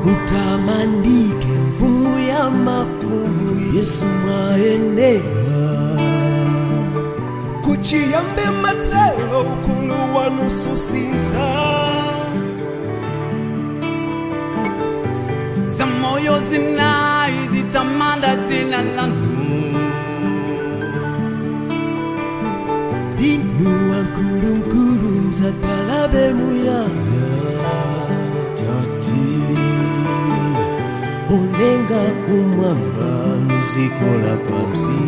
Mutamandike mfumu ya mafumu, Yesu mwayenera. Kuchiyambi mathero, ukulu wanu susintha. Zamoyo zinayi zitamanda dzina lanu. Ndinu wankulunkulu, mzakhalabe muyaya. Tate olenga kumwamba, dziko lapansi,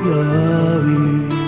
Yawe.